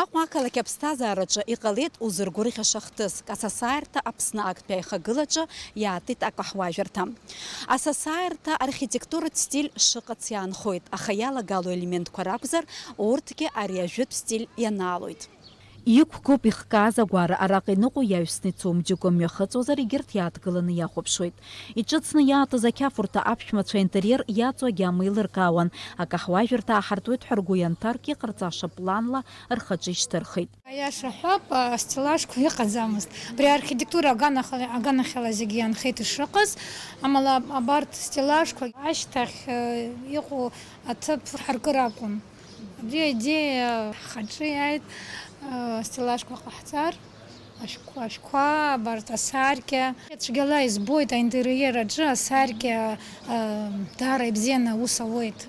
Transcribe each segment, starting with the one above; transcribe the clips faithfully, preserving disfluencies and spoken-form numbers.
Аҟәа ақалақь аԥсҭазаараҿы иҟалеит узыргәырӷьаша хҭыск, асасааирҭа Аԥсны актәи аихагылаҿы иаатит акаҳуажәырҭа. Асасааирҭа архитектуратә стиль шыҟац иаанхоит, аха иалагало елементқәа ракәзар, урҭгьы ари ажәытә стиль ианаалоит. Иқәгоуп ихкааз агәара, араҟа иныҟәо иаҩсны ицом, џьоукы мҩахыҵуазар, егьырҭ иааҭгыланы иахәаԥшуеит. Иҿыцны иаатыз ақьафурҭа аԥшәмацәа аинтериер иаҵоу агьама еилыркаауан. Акаҳуажәырҭа аҳартуеит ҳәа ргәы ианҭарк, иҟарҵаша планла рхаҿы ишьҭырхит. Аиаша ҳәап, астеллажқәа ыҟаӡамызт. Абри архитектура аганахьала, аганахьала зегьы иаанхеит ишыҟаз, амала абарҭ стеллажқәа ашьҭахь, э, иҟоу аҭыԥ ҳаркыр акәын. Абри аидеиа ҳхаҿы иааит, э, астеллажқәа ҟаҳҵар, ашәқәа, ашәқәа, абарҭ асаркьа. Цәгьала избоит аинтериер аҿы асаркьа, э, даара ибзианы аус ауеит.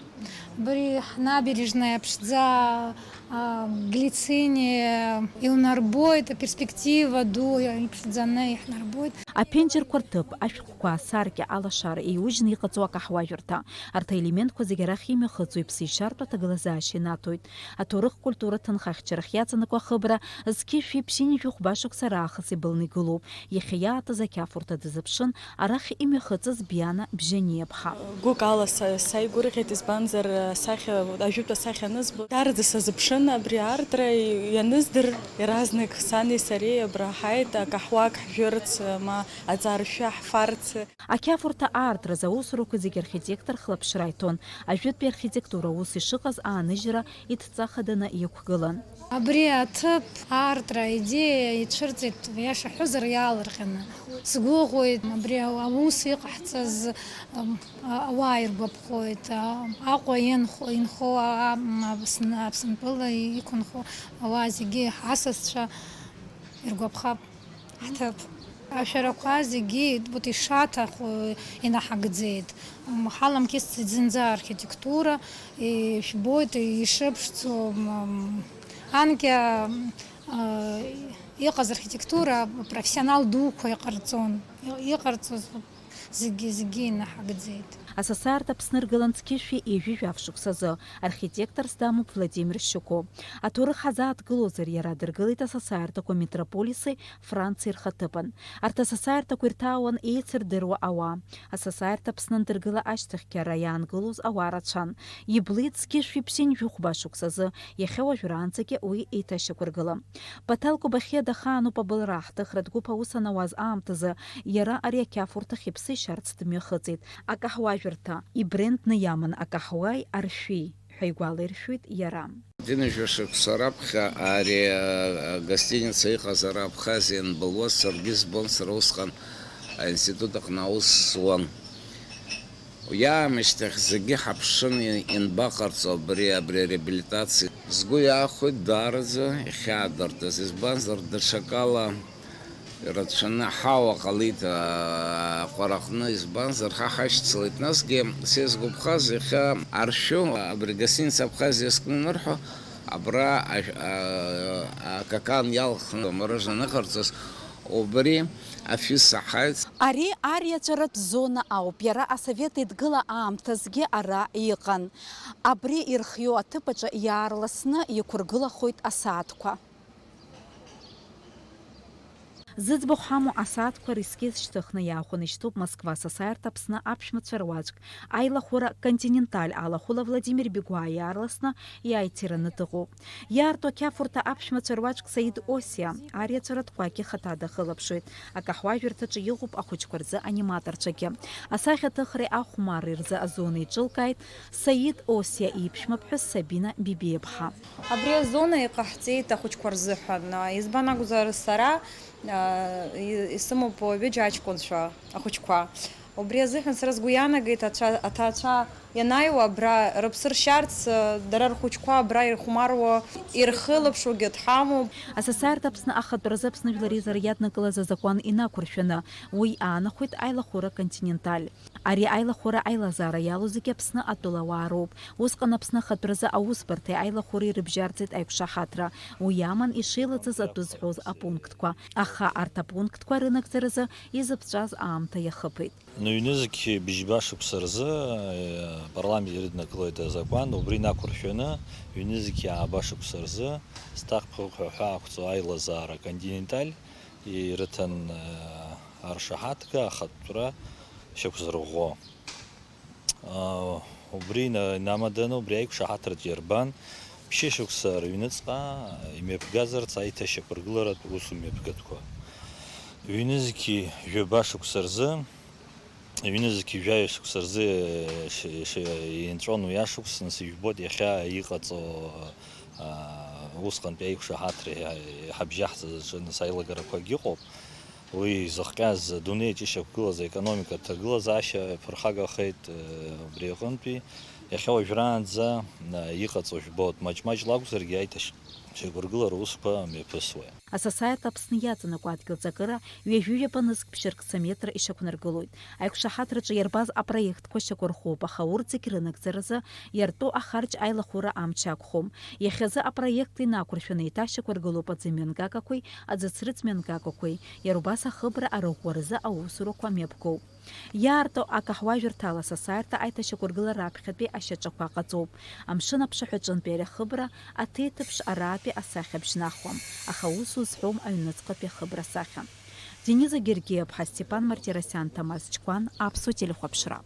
Абри ҳнабережная ԥшӡа, а, глициния илнарбоит, аперспектива ду иԥшӡаны иаҳнарбоит. Аԥенџьырқәа рҭыԥ, ашәҟәқәа, асаркьа, алашара еиужьны иҟаҵоу акаҳуажәырҭа. Арҭ аелементқәа зегьы арахь имҩахыҵуа иԥсы ишьартә аҭагылазаашьа инаҭоит. Аҭоурых-культура ҭынхахьчарахь иаҵанакуа ахыбра зқьышәи ԥшьынҩажәи хәба шықәса раахыс ибылны игылоуп. Иахьа иаатыз ақьафурҭа дазыԥшын, арахь имҩахыҵыз Биана Бжьаниаԥҳа. Гәык ала са, сааигәырӷьеит, избанзар, асахьа, ажәытә асахьа анызбо, даараӡа сазыԥшын абри аартра ианыздыр, иаразнак сани сареи абра ҳааит, акаҳуак ҳжәырц, ма аҵаршәы ҳфарц. Ақьафурҭа аартразы аусурақәа зегьы архитектор хлаԥшра иҭон. Ажәытәтәи архитектура аус ишыҟаз ааныжьра идҵа хаданы иқәгылан. Абри аҭыԥ аартра аидеиа ицәырҵит, иаша ҳәозар, иаалырҟьаны. Сгәыӷуеит, абри ау-, аус иҟаҳҵаз, ам, а-, ауаа иргәаԥхоит, а-, Аҟәа инхо, инхо, а-, ам, Аԥсны-, Аԥсынтәыла иқәынхо ауаа зегьы, ҳасасцәа иргәаԥхап. Ҳҭыԥ. Ашәарақәа зегьы, вот, ишаҭаху инаҳагӡеит. М, ҳаламкьысӡеит зынӡа архитектура, ишәбоит ишыԥшӡоу, м, анкьа, м, а, иҟаз архитектура профессионал дуқәа иҟарҵон. И-, иҟарҵоз, вот, зегьы, зегьы инаҳагӡеит. Асасаартә Аԥсны ргылан зқьышәи ҩажәи жәаф шықәсазы. Архитекторс дамоуп Владимир Шьуко. Аҭоурых ҳазааҭгылозар, иара дыргылеит асасаартәқәа метрополиси Франциеи рхаҭыԥан. Арҭ асасааирҭақәа ирҭаауан еицырдыруа ауаа. Асасааирҭа Аԥсны андыргыла ашьҭахьгьы ара иаангылоз ауаа рацәан. Иблит зқьышәи ԥшьынҩажәи хәба шықәсазы, иахьа уажәраанӡагьы уи еиҭашьақәыргылам. Баҭал Кобахьиа дахаануп абылра аҳҭыхратә гәыԥ аус анауаз аамҭазы, иара ари ақьафурҭахь иԥсы ишьарц дмҩахыҵит. Акаҳуажәырҭа ибрендны иаман акаҳуеи аршәи ҳәа игәалаиршәоит иара. Ҩынҩажәа шықәса раԥхьа ари, а, агостиница иҟазар Абхазиа ианбылуаз саргьы збон, сара усҟан аинститут аҟны аус зуан. Уи аамышьҭахь зегьы ҳаԥшын, и-, ианбаҟарҵо абри, абри ареабилитациа. Сгәы иаахәеит даараӡа ихьаадыртыз, избанзар, даҽакала ирацәаны аҳауа ҟалеит, аа, аҟәараҟны, избанзар, ҳа ҳашьцылеит. Насгьы сеизгәаԥхаз иахьа аршәу, абри гостиница Абхазиа иазкны анырҳәо, абра ажә-, аа, акакан иалхны амороженое аныҟарҵоз, убри афҩы саҳаит. Ари ариаҵәаратә зона ауп. Иара Асовет Еидгыла аамҭазгьы ара иҟан. Абри ирхиоу аҭыԥ аҿы иаарласны иқәыргылахоит асааҭқәа. Зыӡбахә ҳамоу асааҭқәа рескиз шьҭыхны иаахәаны ишьҭоуп Москва асасааирҭа Аԥсны аԥшәмацәа руаӡәк, аилахәыра Континенталь алахәыла Владимир Бигәаа иаарласны иааиҭираны дыҟоуп. Иаарту ақьафурҭа аԥшәмацәа руаӡәк Саид Осиа ариаҵәаратә кәакь ихаҭа дахылаԥшуеит. Акаҳуажәырҭаҿы иҟоуп ахәыҷқәа рзы аниматорцәагьы. Асахьаҭыхреи ахәмарреи рзы азона еиҿылкааит Саид Осиа иԥшәмаԥҳәыс Сабина Бибиаԥҳа. Абри азона иҟаҳҵеит ахәыҷқәа рзыҳәан. Избан акәзар, сара, а, и-, исымоуп ҩыџьа аҷкәынцәа, ахәыҷқәа. Убри азыҳәан сара сгәы иаанагеит, ацәа-, аҭаацәа ианааиуа абра рыԥсы ршьарц, а, дара рхәыҷқәа абра ирхәмаруа, ирхылаԥшуагьы дҳамоуп. Асасааирҭа Аԥсны ахатәразы Аԥсны Жәлар Реизара иаднакылаз азакәан инақәыршәаны, уи аанахәеит аилахәыра Континенталь. Ари аилахәыра аилазаара иалоу зегьы Аԥсны атәылауаа роуп. Усҟан Аԥсны ахатәразы аусбарҭеи аилахәыреи рыбжьарҵеит аиқәшаҳаҭра. Уи аман ишеилыҵыз атәы зҳәоз апунктқәа. Аха арҭ апунктқәа рынагӡаразы изыԥҵәаз аамҭа иахыԥеит. Ҩнызқь бжьба шықәса рзы, э, Апарламент ирыднакылоит азакәан, убри инақәыршәаны, ҩнызқьи ааба шықәса рзы, зҭахԥхықәҳәа ҳәаақәҵоу аилазаара Континенталь ирыҭан, э, аршаҳаҭга ахатәра шьақәзырӷәӷәо. Э, убри ина-, инамаданы, убри аиқәшаҳаҭраҿ иарбан, ԥшьышықәса рыҩныҵҟа имҩаԥгазарц аиҭашьақәыргыларатә усмҩаԥгатәқәа. Ҩнызқьи жәаба шықәса рзы, ҩнызқьи жәаҩа шықәса рзы, э, ш-, ш-, инҵәон уи ашықәс, нас ижәбоит иахьа иҟаҵо, а, усҟантәи аиқәшаҳаҭра иҳа-, иҳабжьаҳҵаз аҿы, нас, аилагарақәагьы ыҟоуп. Уи зыхҟьаз адунеи аҿы ишьақәгылаз аекономикатә ҭагылазаашьа ԥырхагахеит, э, убри аҟынтәи. Иахьа уажәраанӡа, а, иҟаҵо жәбоит, маҷ-маҷла акәзаргьы аиҭашьақәыргылара усқәа мҩаԥысуеит. Асасааирҭа Аԥсны иаҵанакуа адгьыл ҵакыра ҩажәи ҩаба нызқь ԥшьыркца метра ишьақәнаргылоит. Аиқәшаҳаҭраҿы иарбаз апроектқәа шьақәырӷәӷәоуп, аха урҭ зегь рынагӡаразы иарту ахарџь аилахәыра амч ақәхом. Иахьазы апроект инақәыршәаны еиҭашьақәыргылоуп аӡымҩангагақәеи аӡыцрыҵ мҩангагақәеи, иара убас ахыбра арыӷәӷәаразы аусурақәа мҩаԥгоуп. Иаарту акаҳуажәырҭала асасааирҭа аиҭашьақәыргылара раԥхьатәи ашьаҿақәа ҟаҵоуп. Амшын аԥшаҳәаҿынтәи ари ахыбра аҭеиҭыԥш араатәи асахьа бжьнахуам, аха ус узҳәом аҩныҵҟатәи ахыбра асахьа. Дениза Гергиаԥҳа, Степан Мартиросиан, Ҭамаз Чкәан, Аԥсуа телехәаԥшра.